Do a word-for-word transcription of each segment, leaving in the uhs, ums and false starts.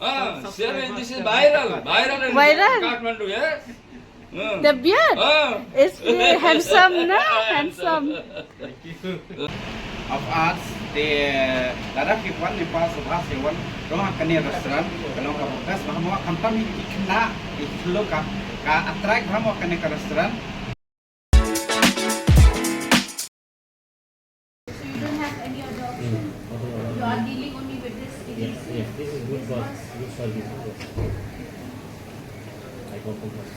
Ah, share, this is viral, viral in Viral? Kathmandu, yeah? Hmm. The beard? Ah. Is he handsome, na? Handsome. Of us, te lada phi wan Nepal shuh shuh, wan rung ha kane restaurant, ka long kaba best bha mo, khamtam ïa ki khynnah, ïa ki khyllung ka, ka attract bha mo kane ka restaurant. So you don't have any other option? You are dealing only with this. Yes, yes, this is good for, good service. I got from first.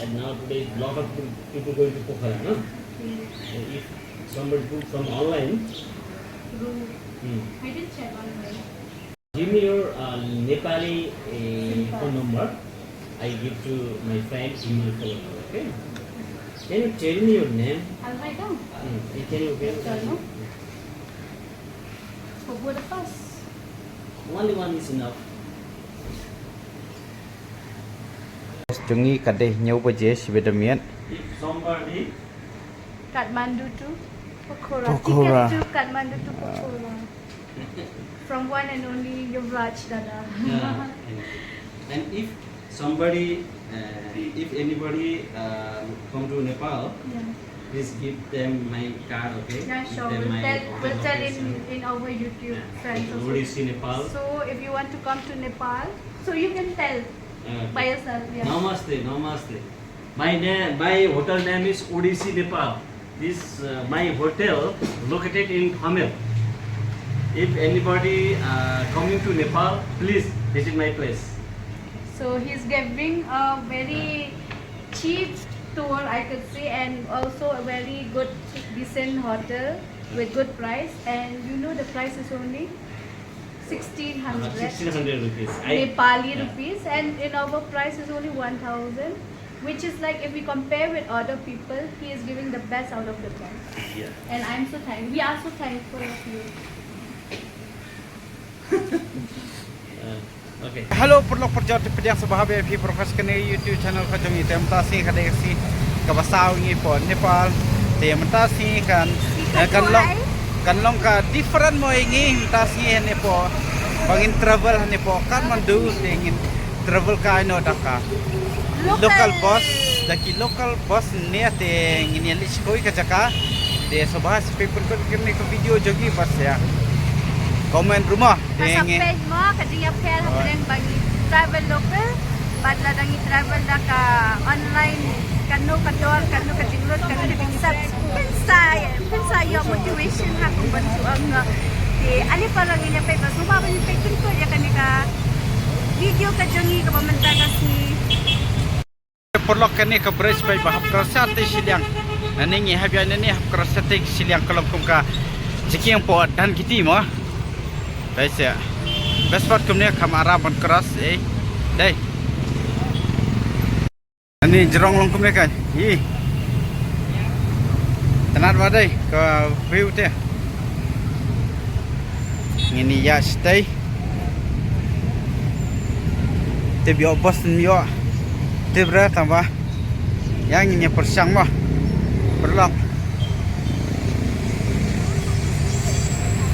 And now today, lot of people going to Pokhara, no? Yes. So if somebody book from online, True. Hmm. I did check online. Give me your, uh, Nepali, uh, phone number. I give to my friend, he will follow you, okay? Can you tell me your name? I'll write down. Hmm. Can you, can you? Yes, sir, no? For both of us. Only one is enough. Jong ngi ka dei hynñiew baje shibe da miet. If somebody Kathmandu to Pokhara. Pokhara. Ticket to Kathmandu to Pokhara. From one and only Yuvraj Dada. Yeah. And, and if somebody, uh, if anybody, uh, come to Nepal, Yeah. please give them my card, okay? Yeah, Give sure. them We'll my tell, hotel we'll tell in, location. In our YouTube Yeah. friends also. Odissi Nepal. So if you want to come to Nepal, so you can tell Uh, by yourself, yeah. Namaste, namaste. My name, my hotel name is Odissi Nepal. This, uh, my hotel located in Phamel. If anybody, uh, coming to Nepal, please visit my place. So he's giving a very cheap tour, I could say, and also a very good, decent hotel with good price. And you know the price is only sixteen hundred. Uh, sixteen hundred rupees. I, Nepali yeah. rupees, and in our price is only one thousand, which is like, if we compare with other people, he is giving the best out of the best. Yeah. And I'm so thank-, we are so thankful of you. Uh, okay. Hello, paralok parajor, te pdiang sngewbha ba phi pyrkhat sha kane YouTube channel ka jong ngi. Te mynta sngi ka dei ka sngi kaba saw ngi hapoh Nepal. Te mynta sngi kan, eh, kan long, kan long ka different mo ïa ngi mynta sngi hangne hapoh, ba ngin travel hangne hapoh Kathmandu, te ngin travel kai noh da ka local bus, da ki local bus ne, te ngin ïa leit sha kawei ka jaka. Te sngewbha sa peit pynkut kane ka video jong ngi bad sa comment ruh mo. Te ngin sa peit mo ka jingïapher hapdeng ba ngi travel local bad lada ngi travel da ka online, kano ka dor, kano ka jinglut, kano ka jingsep. Pynsa, pynsa ïoh motivation ha kum ban shu ong. Te ale para ngin ïa peit, bad sngewbha ban ïa peit pynkut ïa kane ka video ka jong ngi kaba mynta ka sngi. Paralok, kane ka bridge ba hap cross shatei shiliang. Nangne ngi hap ïa nangne hap cross shatei shiliang, ka long kum ka jingkieng hapoh Dhankheti mo. Dei se. Best part kumne kham aram ban cross, eh. Dei. Nangne jrong long kumne kai. Hi. Tnat ba dei ka view te. Ngin ïa shatei. Tip ïoh bus ym ïoh. Tip re tang ba ïa ngin ïa pyrshang mo. Paralok.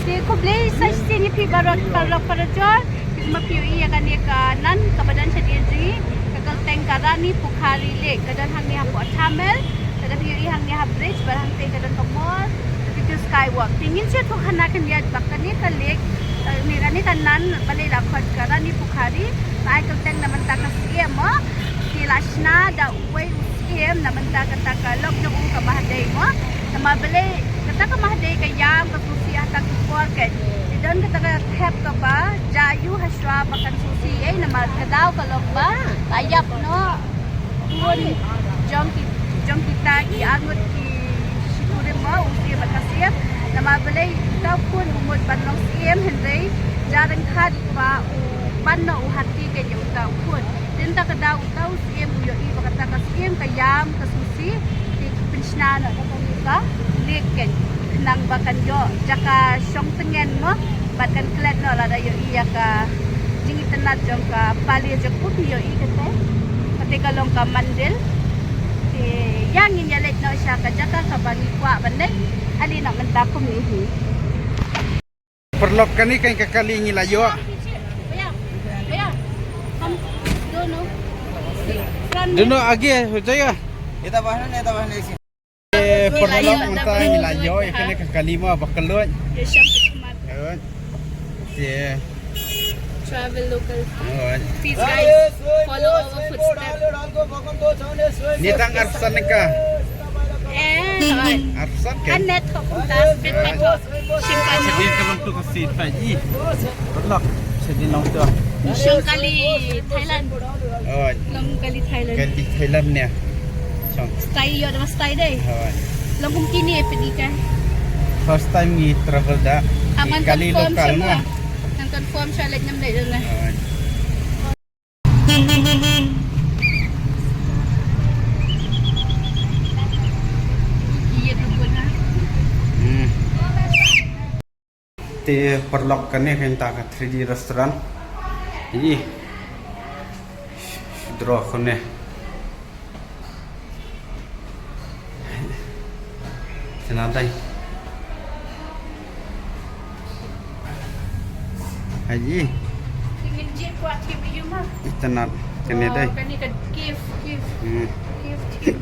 Te khublei sa shisien ïa phi baroh paralok parajor. Phi ma phi ïohi ïa kane ka nan kaba don shadien jong ngi, ka kyrteng ka Rani Pukhari Lake, ka don hangne hapoh Thamel. Lada phi ïohi hangne ha bridge, bad hangtei ka don ka mall, ka kyrteng Skywalk. Te ngin sa ïathuh khana khyndiat ba kane ka lake, eh, ne kane ka nan balei la khot ka Rani Pukhari, la ai kyrteng na bynta ka Syiem mo. Te la shna da uwei u Syiem na bynta kata ka lok jong u ka Mahdei mo. Namar balei kata ka Mahdei ka ïam ka sngewsih ha kata ka por, ka don kata ka thep kaba jia ïa u ha shuwa ba kan sngewsih ei, namar ka daw ka long ba la ïap noh khun jong ki, jong kita ki arngut ki shikurim mo, u Syiem bad ka Syiem. Namar balei uta u khun u mut ban long Syiem hynrei jia ryngkat ba u pan noh u hati keiñ ïa uta u khun. Te mynta ka daw uta u Syiem u ïohi ba kata ka Syiem ka ïam ka sngewsih, te ki pynshna noh da kane ka lake keiñ khnang ba kan ïoh jaka shong tngen mo bad kan klet noh lada ïohi ïa ka jingitynnad jong ka pali jong u, phi ïohi kata. Kata ka long ka mandir. Te ïa ngin ïa leit noh sha ka jaka kaba ngi kwah ban leit. Ale noh mynta kumne hi. Paralok, kane ka, ka kali ngi la ïoh. Bhaiya, bhaiya, Dono agi ho jaya. Kita bahna ne, kita bahna isi. Eh, paralok mynta ngi la ïoh ïa kane ka kali ma ba kylluid. Ïa sham tu mat. Kylluid. Ye. Travel local. Kylluid. Please guys, follow our footsteps. Ni tang arsan ka. Eh, arsan ka. Anet ho kumta, bit pat ho. Shim pat ho. Sha dien ka long tu ka si tai i. Paralok. Sha dien long tu. Shong kali Thailand. Oh. Long kali Thailand. Kali Thailand ne. Shong. Style ïoh da style dei. Oh. Long kum kine pynïaid ka. First time ngi travel da. Aman kali confirm local shim ma. Ngan confirm sha leit nam leit na. Oh. Hmm. Te paralok kane ka ta ka three D restaurant. Ih. Draw kane. Tena dai. Haji. Tingin jin kuat kim yu ma. Tena kane dai. Kane ka cave, cave. Hmm. Cave, cave.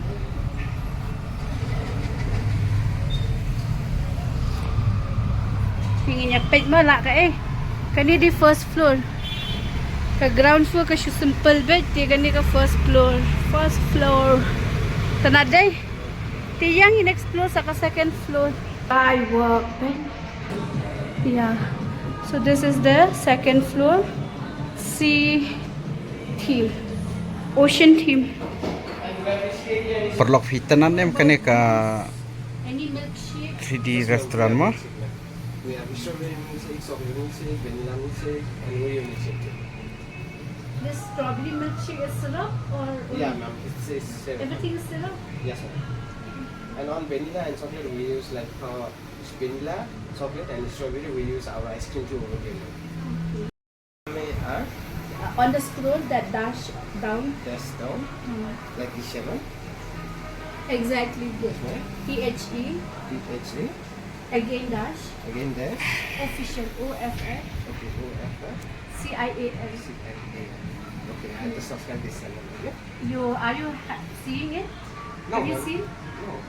Tingin ïa peit ma lah ka eh. Kane dei first floor. Ka ground floor ka shu simple bit, te kane ka first floor. First floor. Tena dei. Te ïa ngin explore sa ka second floor. By work, eh? Yeah. So this is the second floor. Sea theme. Ocean theme. Paralok phi tena ne em kane ka three D restaurant ma. We have strawberry milkshake, chocolate milkshake, vanilla milkshake, and Oreo milkshake too. This strawberry milkshake is syrup or only... Yeah, ma'am. It's, it's syrup. Everything is syrup? Yes, ma'am. And on vanilla and chocolate, we use like uh, vanilla, chocolate, and strawberry. We use our ice cream too over there, ma'am. Okay. They are... Uh, on the scroll that dash down. Dash down, hmm, like this, ma'am. Exactly. Good. Yes, ma'am. T H E. T H E. Again dash. Again dash. Official. O F F. Okay, O F F. C I A L. C I A L. Okay, I have to subscribe this channel, okay? You, are you ha-, seeing it? No, ma'am. Have you seen? No.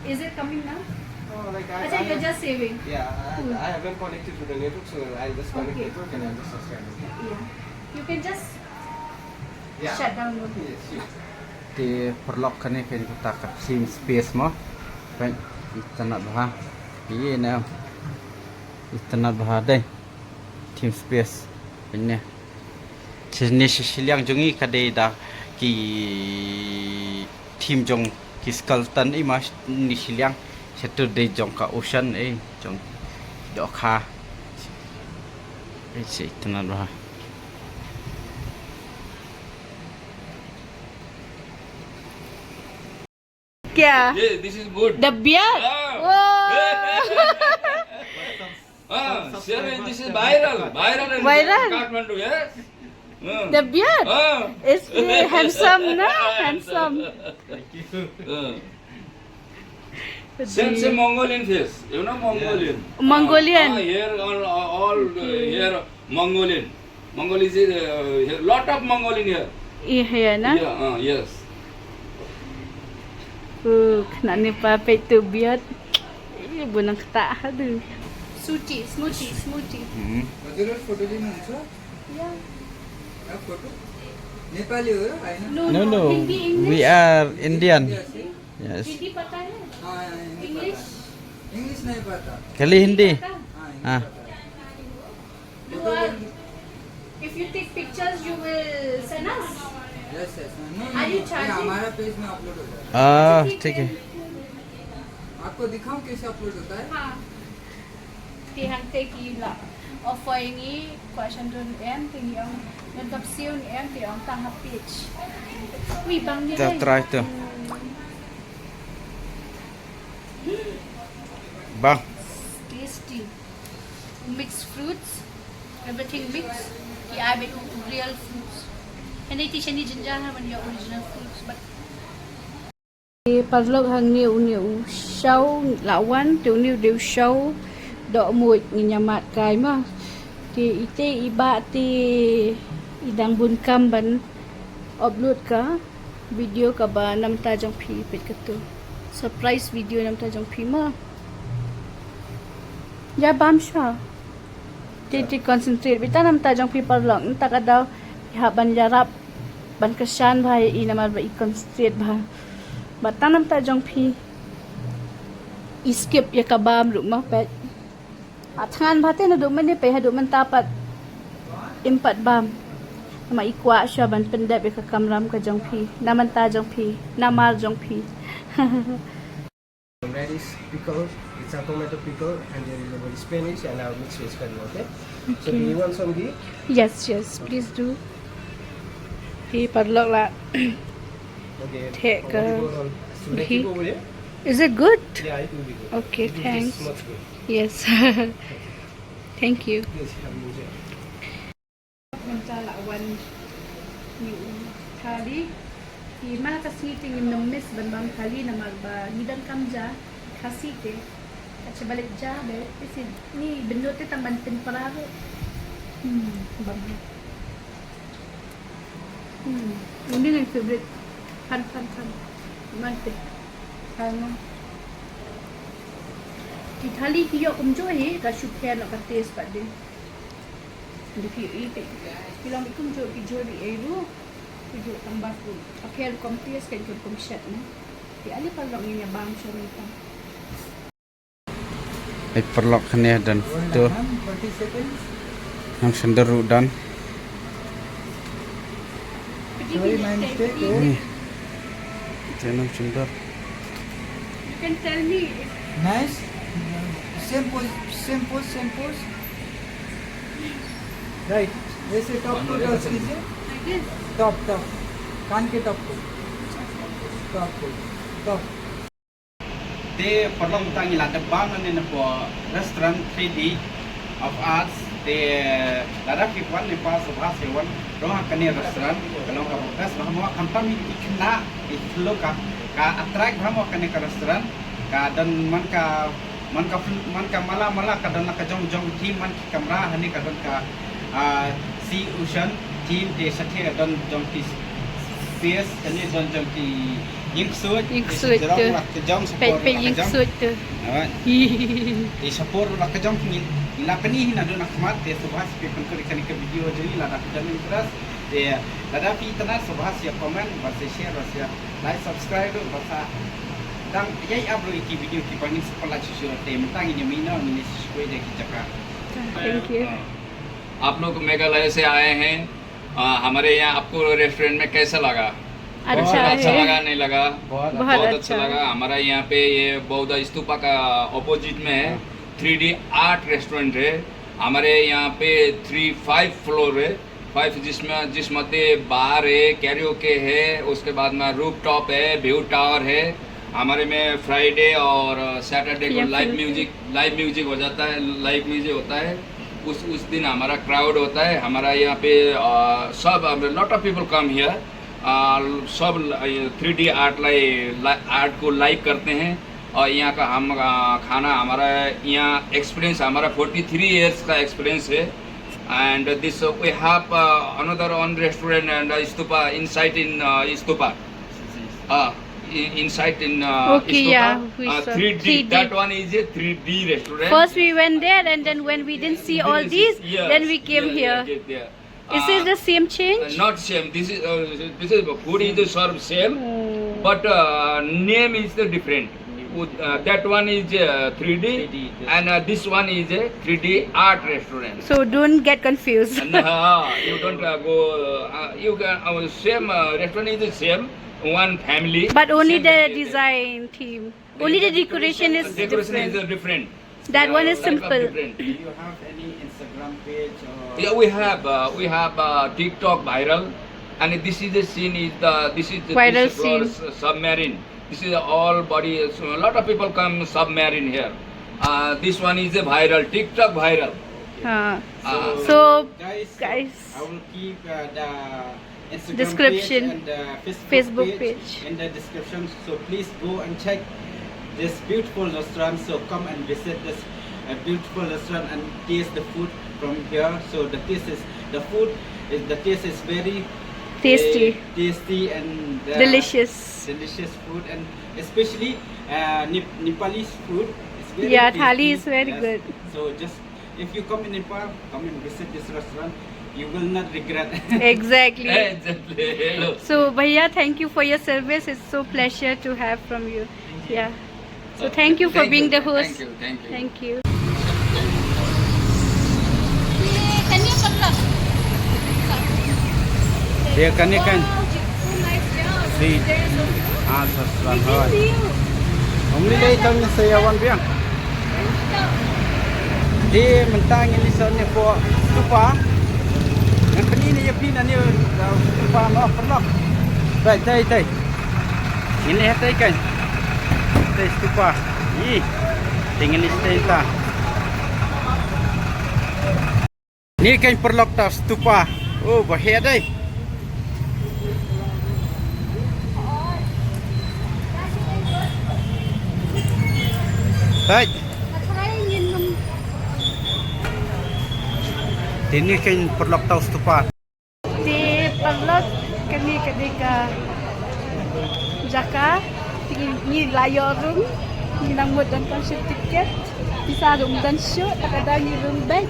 Is it coming now? No, like, I, I, you're just saving. Yeah, I, cool. I haven't connected to the network, so I'll just connect, okay, network and I'll just subscribe, okay? Yeah. You can just, yeah, shut down, no? Yes, sure. Te paralok kane ka ta ka theme space mo. Kan itynnad bha. Ïa ne. Itynnad bha dei. Theme space. Kan ne. Shane sha shiliang jong ngi ka dei da ki theme jong ki skeleton i ma, ne shiliang. Sha tu dei jong ka ocean, eh, jong dohkha. Eh, shi itynnad bha. Kya? Ye, this is good. The beard? Ah. Wow. Ah, sir, this is viral. Viral in Kathmandu, yeah? Ah. The beard? Ah. Is very handsome, na? Handsome. Thank you. Ah. Same, same Mongolian face. You know Mongolian? Mongolian. Ah, here all, all, uh, here Mongolian. Mongol is, uh, here, lot of Mongol in here. Here, na? Yeah, uh, yes. Uh, kane pa peit tu beard. Eh, bun nang kata, aduh. Suti, smoothie, smoothie. Hmm. हजुरहरू फोटो लिनुहुन्छ? Yeah. या फोटो? नेपाली हो र, होइन? No, no, no. Hindi, English. We are Indian. Yes. Hindi पता है? हाँ, हिंदी पता है। English? English नहीं पता। खाली हिंदी? पता? हाँ, हिंदी पता है। You are, if you take pictures, you will send us? Yes, yes. No, no, no, ये हमारा पेज में अपलोड हो जाएगा। Ah, ठीक है। आपको दिखाऊं कैसे अपलोड होता है? हाँ। Te hangta ki la offer ïa ngi, kwah shan don em, te ngi ong, ngan kap siew ni em, te ong tang ha page. Ui, bang ni. Ta try to. Bang. Tasty. Mixed fruits. Everything mixed. Ki ai beit real fruits. Hynrei te shane jynjar ha ban ïoh original fruits, but Te paralok, hangne une u shaw la wan, te une u dei u shaw dohmuid, ngin ïa mad kai ma. Te ite i bah te i dang bun kam ban upload ka. Video kaba namta jong phi peit katu. Surprise video namta jong phi ma. Ïa bam sha. Te te concentrate beit tang namta jong phi paralok. Nta ka daw phi hap ban ïarap ban kyrshan bha ïa i namar ba i concentrate bha. Bad tang namta jong phi i skip ïa ka bam ruh ma peit. A thngan bha te naduh mynne peit haduh mynta pat im pat bam. Namar i kwah shuwa ban pyndep ïa ka kamram ka jong phi. Na mynta jong phi. Namar jong phi. Radish pickle, it's a tomato pickle, and there is a very Spanish, and I'll mix with Spanish, okay? So do you want some ghee? Yes, yes, please do. Phi paralok la Okay. Take, What do you uh, want on? Should I ghee. Keep over here? Is it good? Yeah, it will be good. Okay, It will thanks. Taste much good. Yes. Thank you. Please have you enjoy. Mynta la wan ngi u thali. Ki ma ka sngi te ngim nang miss ban bam thali namar ba ngi dang kam ja Khasi te. Ka cha balei ja be isi ni bynno te tang ban pynpra ruh. Hmm, bam. Hmm, ini ngan favorite. Kan kan kan. Man te. Kan. Ki thali ki ïoh kumjuh hi ka shu pher noh ka taste pat de. Dei phi ïohi te. Ki long kumjuh ki juh di ei ruh. Ki juh tang bas ruh. Ka pher kum taste kan kum shet ne. Ki ali paralok ngin ïa bam sha mynta. Ai paralok kane don tu. Nang sendar ruh don. Sorry, my mistake, eh? Ni. Te nang sendar. You can tell me if Nice. Same pose, same pose, same pose. Right. ऐसे top को touch कीजिए. like this. Top, top. कान के top को. Top को. Top. Te paralok mynta ngi la dep bam nangne na ka restaurant three D of Arts. Te lada phi wan ne pa sngewbha sa wan rong ha kane restaurant. Ka long kaba best bha mo, khamtam ïa ki khynnah, ïa ki khyllung ka, ka attract bha mo kane ka restaurant. Ka don man ka, man ka, man ka mala mala ka don la ka jong jong theme, man ki kamra hangne ka don ka, ah, sea ocean theme, te shatei ka don jong ki space, kane don jong ki ïing ksuid. Ïing ksuid. Te jrong la ka jong, Peit, shapoh peit la ka ïing jong. Ksuid tu. Alright. Te shapoh la ka jong, ngi la pyni hi naduh na khmat, te sngewbha sa phi pynkut ïa kane ka video jong ngi lada phi don interest. Te lada phi itynnad sngewbha sa comment, bad sa share, bad sa like, subscribe ruh, bad sa dang ïai ap ruh ïa ki video kiba ngin sa pynlait shuh shuh. Te mynta ngin ïa mih noh, ngin ïa shu shukor ïa ki jaka. Thank you. आप लोग मेघालय से आए हैं, आ, हमारे यहाँ आपको रेस्टोरेंट में कैसा लगा? अच्छा बहुत अच्छा है। लगा, नहीं लगा? बहुत बहुत अच्छा। अच्छा लगा। हमारा यहाँ पे ये बौद्ध स्तूपा का अपोजिट में है, थ्री डी आर्ट रेस्टोरेंट है। हमारे यहाँ पे थ्री फाइव फ्लोर है, फाइव, जिसमें, जिस मध्य बार है, कैरियोके है, उसके बाद में रूफ टॉप है, व्यू टावर है। हमारे में फ्राइडे और सैटरडे को या लाइव फिर म्यूजिक, लाइव म्यूजिक हो जाता है, लाइव म्यूजिक होता है। उस उस दिन हमारा क्राउड होता है। हमारा यहाँ पे, आ, सब, lot of people come here, आ, सब थ्री डी आर्ट लाई, ला- आर्ट को लाइक करते हैं। और यहाँ का हम, आ, खाना हमारा, यहाँ एक्सपीरियंस हमारा फोर्टी थ्री ईयर्स का एक्सपीरियंस है। And this, uh, we have, uh, another one restaurant and, uh, stupa inside in, uh, stupa. Uh, in, inside in, uh, Okay, stupa, yeah, we uh, saw. three D. Three D. That one is a three D restaurant. First we went there, and then when we didn't see all This these, is- yes, then we came yeah, here. Yeah, yeah, yeah. Is this Uh, the same change? Uh, not same. This is, uh, this is food is sort of same, Oh. but, uh, name is the different. Uh, that one is, uh, three D, three D, yes. And, uh, this one is a three D art restaurant. So don't get confused. And, uh, you don't, uh, go. Uh, you can, our same, uh, restaurant is the same, one family. But only Same the family. Design theme. Only the decoration is Decoration different. Is, uh, different. That one is Type of simple. Different. Do you have any Instagram page or? Yeah, we have, uh, we have, uh, TikTok viral, and this is the scene is the, this is the Viral this is called scene. S- submarine. This is all body. So a lot of people come submarine here. Uh, this one is a viral, TikTok viral. Uh, Uh, so, Guys, so guys. I will keep, uh, the Instagram Description. Page and the Facebook, Facebook page, page. In the description. So please go and check this beautiful restaurant. So come and visit this, uh, beautiful restaurant and taste the food from here. So the taste is, the food is, the taste is very Tasty. Tasty and uh, Delicious. Delicious food, and especially uh, Nep- Nepalese food. It's very Yeah, tasty. Thali is very Yes. Good. So just if you come in Nepal, come and visit this restaurant. You will not regret. Exactly. Exactly. So, Bhaiya, thank you for your service. It's so pleasure to have from you. Yeah. So, thank you for Thank being you. The host. Thank you. Thank you. Thank you. Dia kan ni kan. Si. Ah, sa slan hoi. Ong ni dei tang ni saya wan biang. Dia mentang ini sa ni po stupa. Yang peni ni ya pina ni stupa no perlok. Dai dai dai. Ini hatai kan. Dai stupa. Ih. Tingin ni stay ta. Ni kan perlok ta stupa. Oh, bahaya dai. Baik. Ini kan perlok ta stupa. Te parlok kane ka dei ka jaka te ngi la ïoh rung, ngi nang mut don kam shu tiket, pisa rung don shu, ta ka dang ngi rung bek.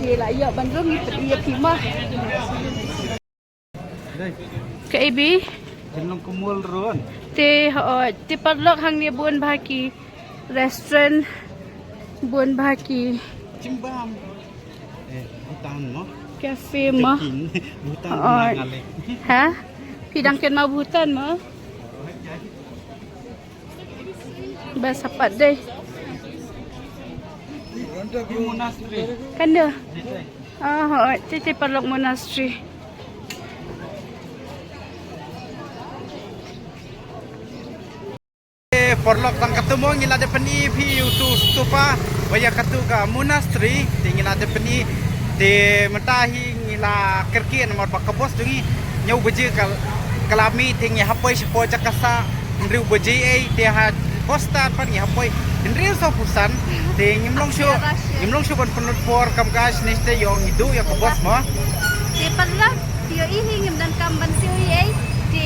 Te la ïoh ban rung ngi peit ïa phi ma. Ka ibi Kan long kumul ruan. Te ho te parlok hangne bun bha ki restaurant, bun bha ki Chimbam. Eh, Bhutan mo. Cafe mo. Joking. Bhutan Oh. Ngalek. Ha? Phi dang kynmaw Bhutan mo. Ba sapat dei. Monastery. Kan dei. Ah, ho, te te parlok monastery. Eh, parlok tang katu mo ngi la dep pyni phi utu stupa. Ba ïa katu ka monastery te ngi la dep pyni. Te mynta hi ngi la kyrkieh namar ba ka bos jong ngi hynñiew baje ka la mih te ngi hap poi shapoh jaka sah hynriew baje ei te ha bos stad pat ngi hap poi hynriew sawphew san. Te ngim long shuh, ngim long shuh ban pynlut por kam ka shane te ïoh ngi duh ïa ka bos mo. Te parlok, te ïohi hi ngim don kam ban siew ei ei. Te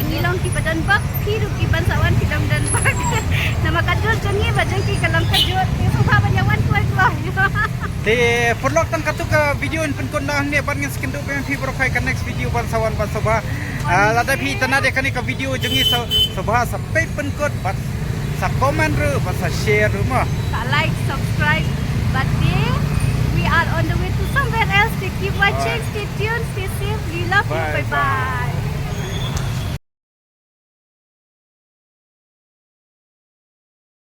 ngi long kiba don bok, phi ruh kiban sa wan phi long don bok. Namar ka jot jong ngi bad jong ki ka long ka jot. Te sngewbha ban ïa wan kloi kloi. Te parlok tang katu ka video yn pynkut na hangne bad ngin sa ïakynduh biang phi baroh ha ka next video ban sa wan ban sngewbha. Ah, lada phi itynnad ïa kane ka video jong ngi sa sngewbha sa peit pynkut bad sa comment ruh bad sa share ruh mo. Sa like, subscribe, bad te we are on the way to somewhere else. Te keep watching, stay tuned, stay safe. We love you. Bye bye.